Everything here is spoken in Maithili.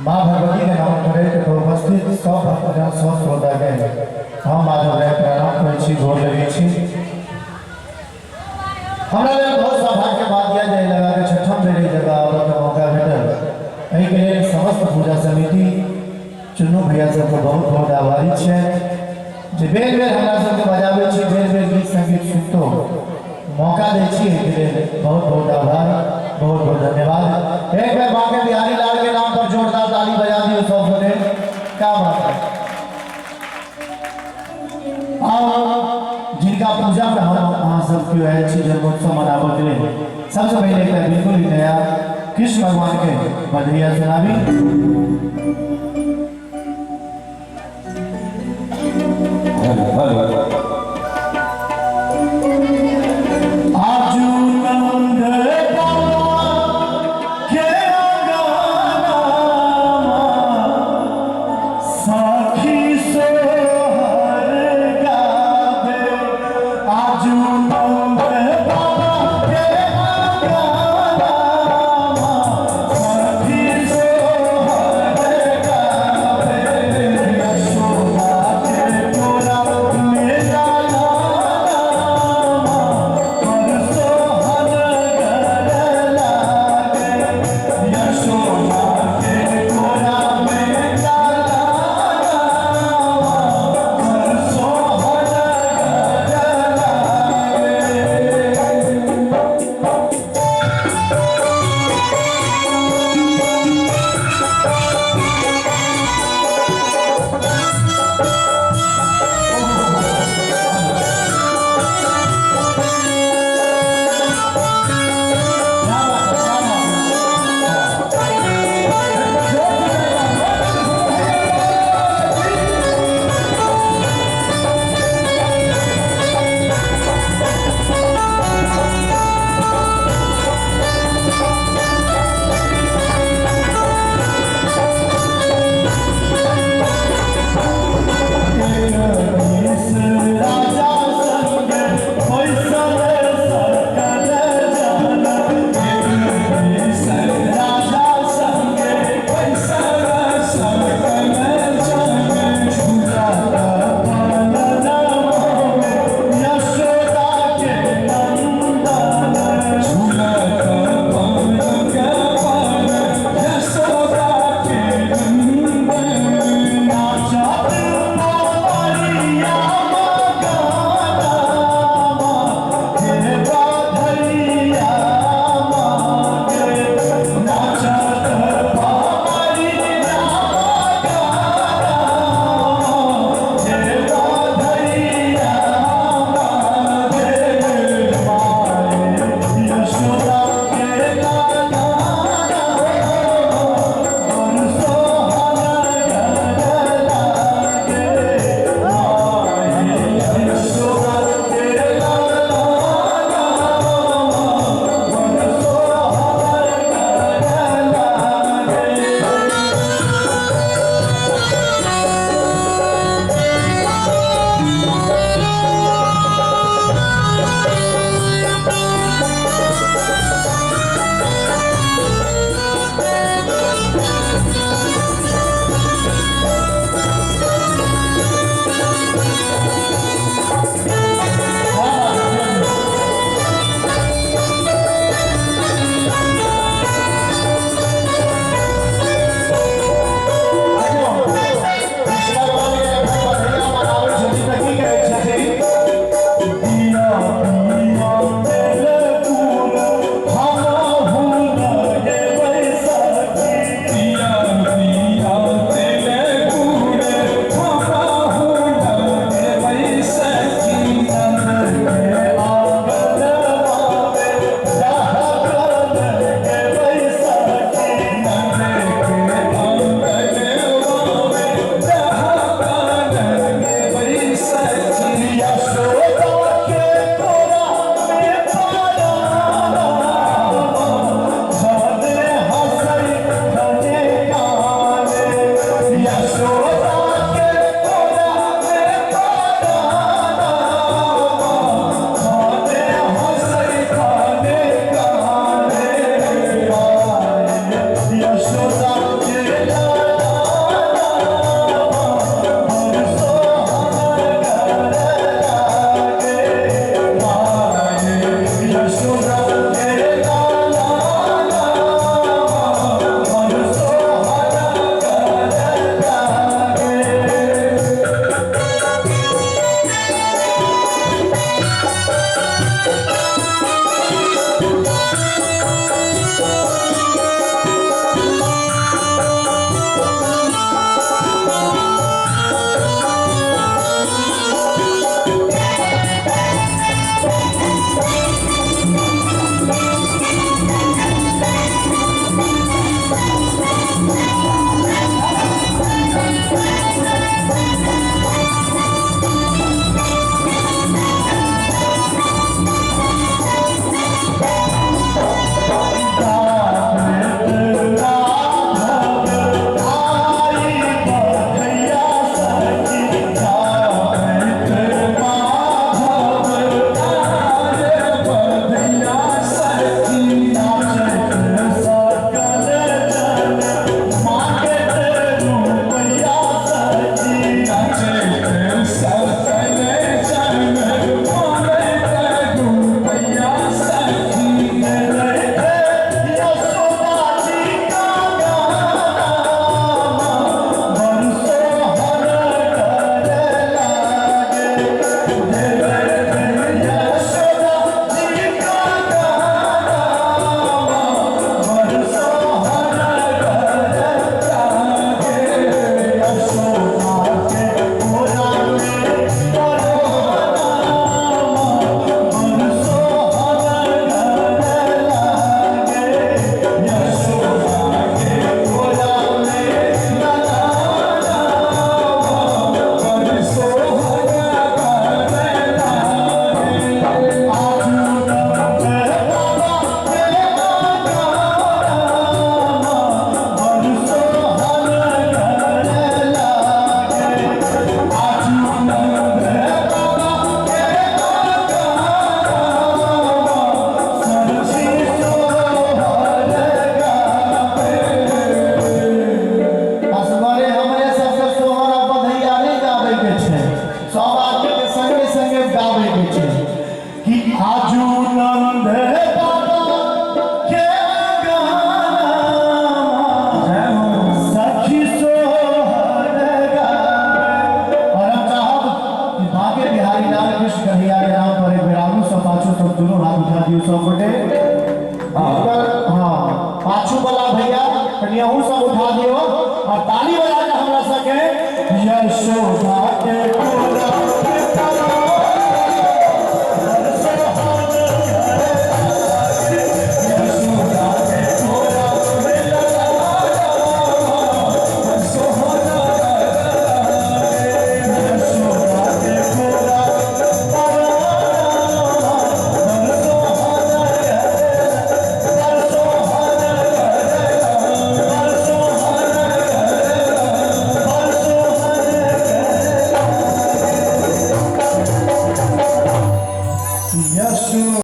माँ भगवती के नाम करैत एतऽ उपस्थित सब भक्तजन, सब श्रोता के हम माधव राय प्रणाम करै छी, गोर लगै छी। हमरा लेल बहुत सौभाग्य बात यह जे एहि जगह के छठम बेर एहि जगह आबऽके मौका भेटल। एहिके लेल समस्त पूजा समिति चुन्नू भैया सबके बहुत बहुत आभारी छियनि जे बेर बेर हमरा सबके बजाबै छी, बेर बेर गीत संगीत सुनतो मौका दै छी। एहिके लेल बहुत बहुत आभार, बहुत बहुत धन्यवाद। एक बेर बांके बिहारी लाल के नाम पर जोरदार ताली बजा दियो सब गोटे। क्या बात है। और जिनका पूजा में हम अहाँ सब केओ आयल छी जन्मोत्सव मनाबऽ के लेल, सबसे पहिले एकटा बिल्कुल ही नया कृष्ण भगवान के बधैया सुनाबी। Hello hello.